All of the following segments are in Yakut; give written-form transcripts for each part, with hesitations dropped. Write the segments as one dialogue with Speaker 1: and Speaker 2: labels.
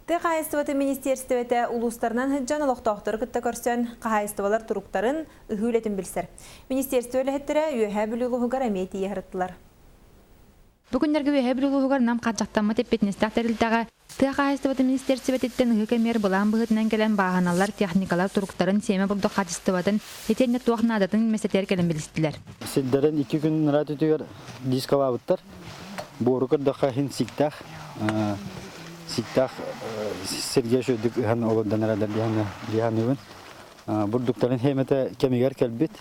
Speaker 1: Тыа хаһаайыстыбатын министиэристибэтэ улуустарынан сылдьан олохтоохтору кытта көрсөн, хаһаайыстыбалар туруктарын, ыһыы үлэтин билсэр. Министиэристибэ үлэһиттэрэ Үөһээ Бүлүү улууһугар эмиэ тиийэ сырыттылар.
Speaker 2: Бу күннэргэ Үөһээ Бүлүү улууһугар Нам хааччахтаммыт эппиэтинэстээх тэрилтэҕэ Тыа хаһаайыстыбатын министиэристибэтиттэн ыһыы кэмигэр былаан быһыытынан кэлэн бааһыналар, техникалар туруктарын, сиэмэ бурдук хаачыстыбатын итиэннэ туох наадатын миэстэтигэр кэлэн билистилэр.
Speaker 3: Сирдэрин икки күн ынараа өттүгэр дискалаабыттар. Буору көрдөххө иһин сииктээх. Сииктээх сиргэ үчүгэйдик ыһан олордон эрэллэр дии саныыбын. Бурдуктарын хиэмэтэ кэмигэр кэлбит.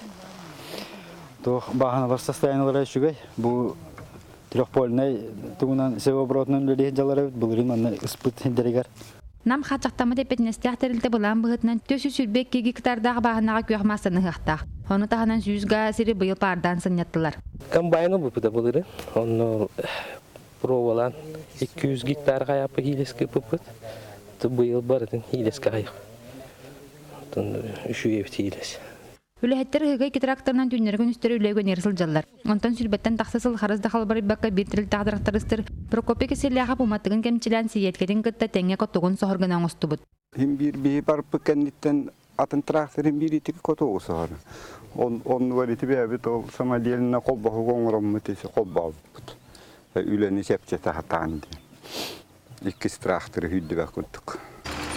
Speaker 3: Туох бааһыналар состояниелара үчүгэй. Бу трехпольнай тугунан севооборотунан үлэлиир дьаллар эбит. Былырыын манна ыспыт сирдэригэр.
Speaker 2: Нам хааччахтаммыт эппиэтинэстээх тэрилтэ былаан быһыытынан 422 гектардаах бааһынаҕа күөх маассаны ыһыахтаах. Ону таһынан 100 гаа сири быйыл паардаан сынньаттылар.
Speaker 4: Комбайн ылбыппыта былырыын. Онно пробалаан 200 гектар хайааппы хиилэскэ ыппыппыт. Быйыл барытын хиилэскэ хайах. Үчүгэй эбит хиилэс.
Speaker 2: Үлэһиттэр ыһыыга икки тракторынан түүннэри-күнүстэри үлэ үгэнигэр сылдьаллар. Онтон сүүрбэттэн тахса сыл харыс да халбарыйбакка биир тэрилтээх трактористар Прокопий Киселлээхэп уматыгын кэмчилээн сийиэткэтин кытта тэҥҥэ котугун соһор гына оҥостубут.
Speaker 5: Иһин биир биһи барбыт кэнниттэн атын трактор иһин биир итики котугу соһор. Оннугар ити бэйэбит ол самодельно холбоһугу оҥороммут ити холбообуппут. Үлэни чэпчэтэ сатаан диэн. Иккис тракторы сүүрдүбэт курдук.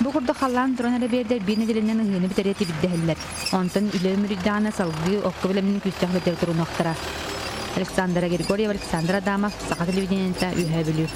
Speaker 2: Бу курдук халлаан туран эрэ биэрдэр биир нэдиэлэнэн ыһыыны бүтэрэ тибирдэһэллэр. Онтон үлэ үмүрүйдэҕинэ салгыы окко бэлэмнин күүстээх үлэтигэр турунуохтара. Александра Григорьева, Александр Адамов, Саха телевидениета, Үөһээ Бүлүү.